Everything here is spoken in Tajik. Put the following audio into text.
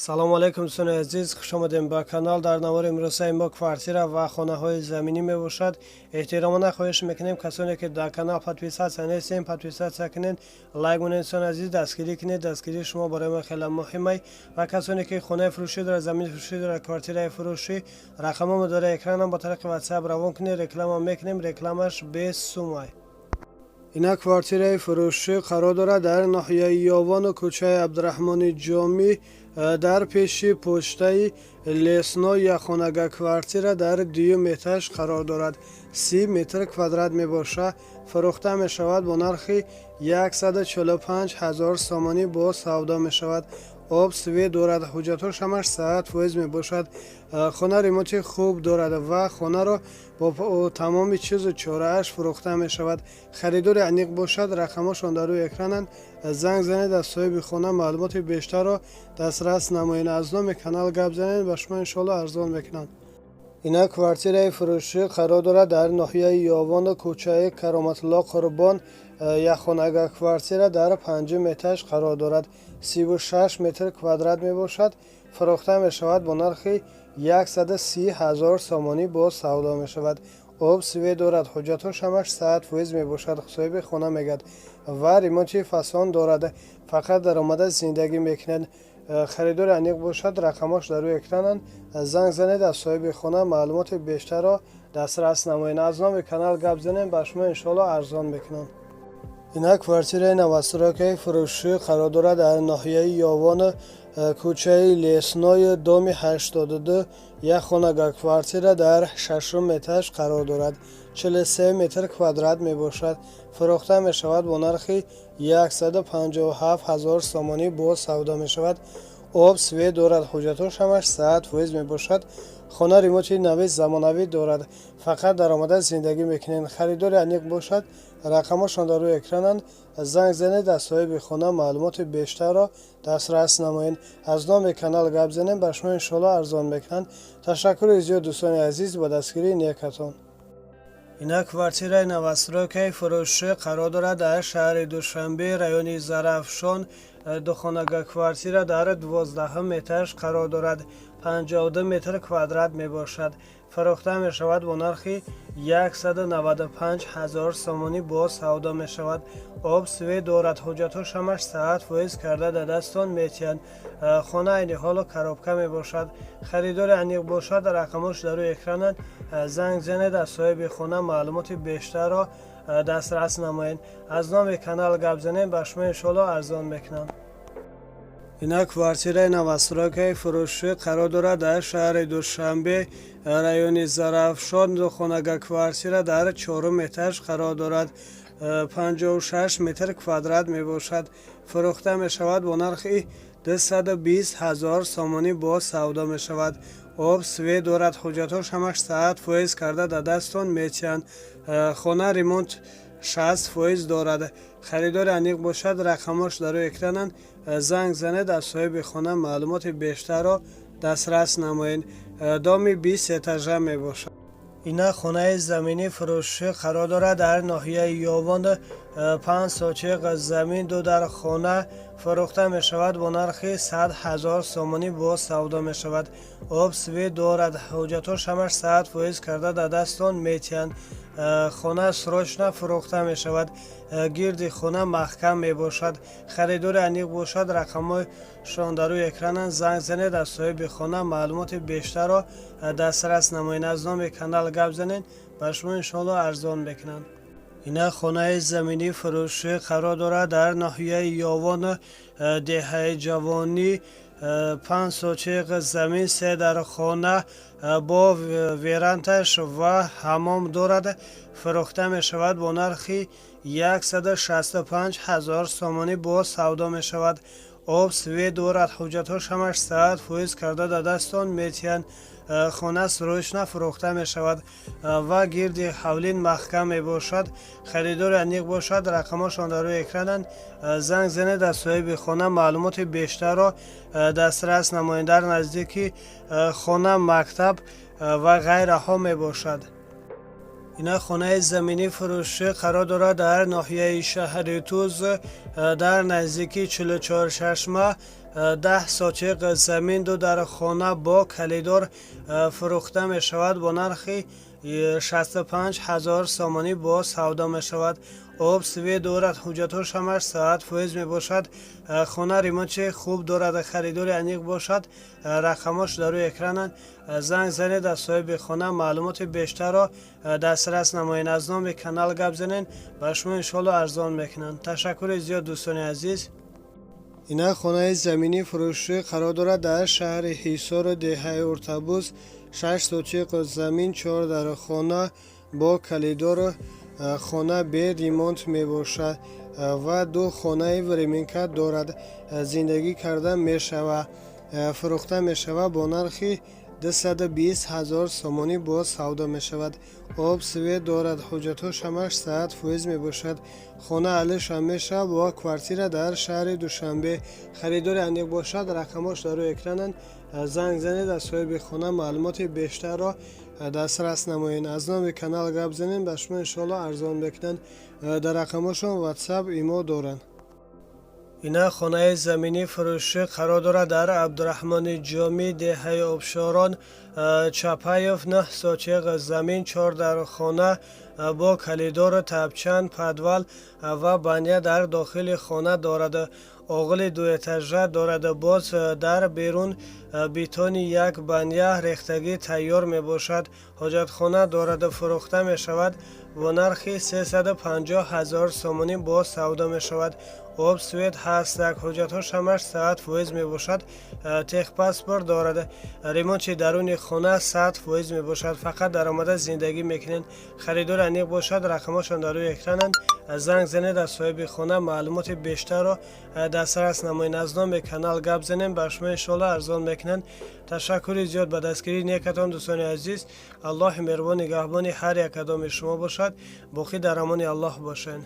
Салому алайкум, дӯстони азиз, хуш омадем ба канал. Дар навори имрӯзаи мо квартира ва хонаҳои заминӣ мебошад. Эҳтиромона хоҳиш мекунем, касоне ки дар канал подписаться нестем, подписаться кунед, лайк монед. Дӯстони азиз, дастгирӣ кунед, дастгирии шумо барои мо хеле муҳимай. Ва касоне ки хонаи фурӯшӣ дорад, замини фурӯшӣ дорад, квартираи фурӯшӣ, рақамҳо дора экранам, ба тариқи WhatsApp равон кунед, реклама мекунем, рекламаш бесумай. Ина квартираи фурӯшӣ қарор дорад дар ноҳияи Ёвону, кӯчаи Абдураҳмони Ҷомӣ, дар пеши почтаи Лесной. Якхонага квартира дар дуюм этаж қарор дорад, 30 метр квадрат мебошад. Фурӯхта мешавад бо нархи 145 ҳазор сомонӣ, бо савдо мешавад. Об, свет дорад, ҳуҷҷатҳош ҳамаш 100% мебошад. Хона ремонти хуб дорад ва хонаро бо тамоми чизу чорааш фурӯхта мешавад. Харидори аниқ бошад, рақамҳошон дар рӯи экрананд, занг занед, аз соҳиби хона маълумоти бештарро дастрас намоед. Аз номи канал гап занед, ба шумо иншоалло арзон мекунанд. Ина квартираи фурӯшӣ қарор дорад дар ноҳияи Ёвону, кӯчаи Кароматулло Қурбон. Якхонага квартира дар панҷум этаж қарор дорад, 36 метр квадрат мебошад. Фурӯхта мешавад бо нархи 130 ҳазор сомонӣ, боз савдо мешавад. Об, свет дорад, ҳуҷҷатҳош ҳамаш 100% мебошад, соҳиби хона мегӯяд, ва ремонти фасон дорад. Фақат даромада зиндагӣ мекунад. Харидори аниқ бошад, рақамҳош дар рӯи экрананд, занг занед, аз соҳиби хона маълумоти бештарро дастрас намоед. Аз номи канал гап занем, ба шумо иншоалло арзон мекунанд. Ина квартираи новостройкаи фурӯшӣ қарор дорад дар ноҳияи Ёвон, кӯчаи Лесной, доми 82. Як хонага квартира дар шашум этаж қарор дорад, 43 метр квадрат мебошад. Фурӯхта мешавад бо нархи 157 ҳазор сомонӣ, боз савдо мешавад. Об, свет дорад, ҳуҷҷатҳош ҳамаш 100% мебошад. Хона ремонти нави замонавӣ дорад, фақат даромада зиндагӣ мекунед. Харидори аниқ бошад, рақамҳошон дар рӯи экрананд, занг занед, аз соҳиби хона маълумоти бештарро дастрас намоед. Аз номи канал гап занем, ба шумо иншоалло арзон мекунанд. Ташаккури зиёд, дӯстони азиз, ба дастгирии некатон. Ина квартираи новостройкаи фурӯшӣ қарор дорад дар шаҳри Душанбе, райони Зарафшон. Духонага квартира дар 12-ҳум этаж қарор дорад, 52 метр квадрат мебошад. Фурӯхта мешавад бо нархи 195 ҳазор сомонӣ, боз савдо мешавад. Об, свет дорад, ҳуҷҷатҳош ҳамаш 100% карда дар дастон метиҳанд. Хона айни ҳоло коробка мебошад. Харидори аниқ бошад, рақамҳош дар рӯи экрананд, занг занед, аз соҳиби хона маълумоти бештарро дастрас намоед. Аз номи канал гап занем, ба шумо иншоалло арзон мекунанд. Ина квартираи новостройкаи фурӯшӣ қарор дорад дар шаҳри Душанбе, райони Зарафшон. Духонага квартира дар чорум этаж қарор дорад, 56 метр квадрат мебошад. Фурӯхта мешавад бо нархи 220 ҳазор сомонӣ, боз савдо мешавад. Об, свет дорад, ҳуҷҷатҳош ҳамаш 100% карда дар дастон метиҳанд. Хона ремонт 60% дорад. Харидори аниқ бошад, рақамҳош дар рӯи экрананд, занг занед, аз соҳиби хона маълумоти бештарро дастрас намоед. Доми 20 этажа мебошад. Ина хонаи заминӣ фурӯшӣ қарор дорад дар ноҳияи Ёвон, 5 сотиқ замин, ду дар хона. Фурӯхта мешавад бо нархи 100 ҳазор сомонӣ, боз савдо мешавад. Об, свет дорад, ҳуҷҷатҳош ҳамаш 100% карда дар дастон метиҳанд. Хона срочно фурӯхта мешавад. Гирди хона маҳкам мебошад. Харидори аниқ бошад, рақамҳояшон дар рӯи экрананд, занг занед, аз соҳиби хона маълумоти бештарро дастрас намоед. Аз номи канал гап занед, ба шумо иншоалло арзон мекунанд. Ина хонаи заминӣ фурӯшӣ қарор дорад дар ноҳияи Ёвон, деҳаи Ҷавонӣ. 5 сотиқ замин, се дар хона, бо верандаш ва ҳамом дорад. Фурӯхта мешавад бо нархи 165 ҳазор сомонӣ, боз савдо мешавад. Об, свет дорад, ҳуҷҷатҳош ҳамаш 100% карда дар дастон метиҳанд. Хона срочно фурӯхта мешавад ва гирди ҳавлин маҳкам мебошад. Харидори аниқ бошад, рақамҳошон дар рӯи экрананд, занг занед, аз соҳиби хона маълумоти бештарро дастрас намоед. Дар наздики хона мактаб ва ғайраҳо мебошад. Ина хонаи заминӣ фурӯшӣ қарор дорад дар ноҳияи шаҳри Туз, дар наздики 44 чашма. 10 сотиқ замин, ду дар хона бо калидор фурӯхта мешавад. Бо нархи 65 ҳазор сомонӣ бо савдо мешавад. Об, свет дорад, ҳуҷҷатҳош ҳамаш 100% мебошад. Хона ремонти хуб дорад. Харидори аниқ бошад, рақамош дар рӯи экрананд, занг занед, аз соҳиби хона маълумоти бештарро дастрас намоед. Аз номи канал гап занед, ба шумо иншоалло арзон мекунанд. Ташаккури зиёд, дӯстони азиз. Ина хонаи заминӣ фурӯшӣ қарор дорад дар шаҳри Ҳисору деҳаи Уртабуз. 6 сотиқ замин, чор дар хона бо калидору. Хона бе ремонт мебошад ва ду хонаи временка дорад, зиндагӣ карда мешавад. Фурӯхта мешавад бо нархи 220 ҳазор сомонӣ боз савдо мешавад. Об, свет дорад, ҳуҷҷатҳош ҳамаш 100% мебошад. Хона алишам мешавад бо квартира дар шаҳри Душанбе. Харидори аниқ бошад, рақамош дар рӯи экрананд, занг занед, аз соҳиби хона маълумоти бештарро дастрас намоед. Аз номи канал гап занед, ба шумо иншоалло арзон мекунанд. Дар рақамошон Ватсап, Имо доранд. Ина хонаи заминӣ фурӯшӣ қарор дорад дар Абдураҳмони Ҷомӣ, деҳаи Обшорон, Чапаев. 9 сотиқ замин, чор дар хона бо калидору, тапчан, подвал ва баня дар дохили хона дорад. Оғили дуэтажа дорад. Боз дар берун бетони як баня рехтагӣ тайёр мебошад. Ҳоҷатхона дорад. Фурӯхта мешавад бо нархи 350 ҳазор сомонӣ боз савдо мешавад. Об, свет ҳастак, ҳуҷҷатҳош ҳамаш 100% мебошад. Техпаспорт дорад. Ремонти даруни хона 100% мебошад, фақат даромада зиндагӣ мекунед. Харидори аниқ бошад, рақамҳошон дар рӯи экрананд, занг занед, аз соҳиби хона маълумоти бештарро дастрас намоед. Аз номи канал гап занем, ба шумо иншоалло арзон мекунанд. Ташаккури зиёд ба дастгирии некатон, дӯстони азиз. Аллоҳи меҳрубон нигаҳбони ҳар як кадоми шумо бошад. Боқӣ дар амони Аллоҳ бошед.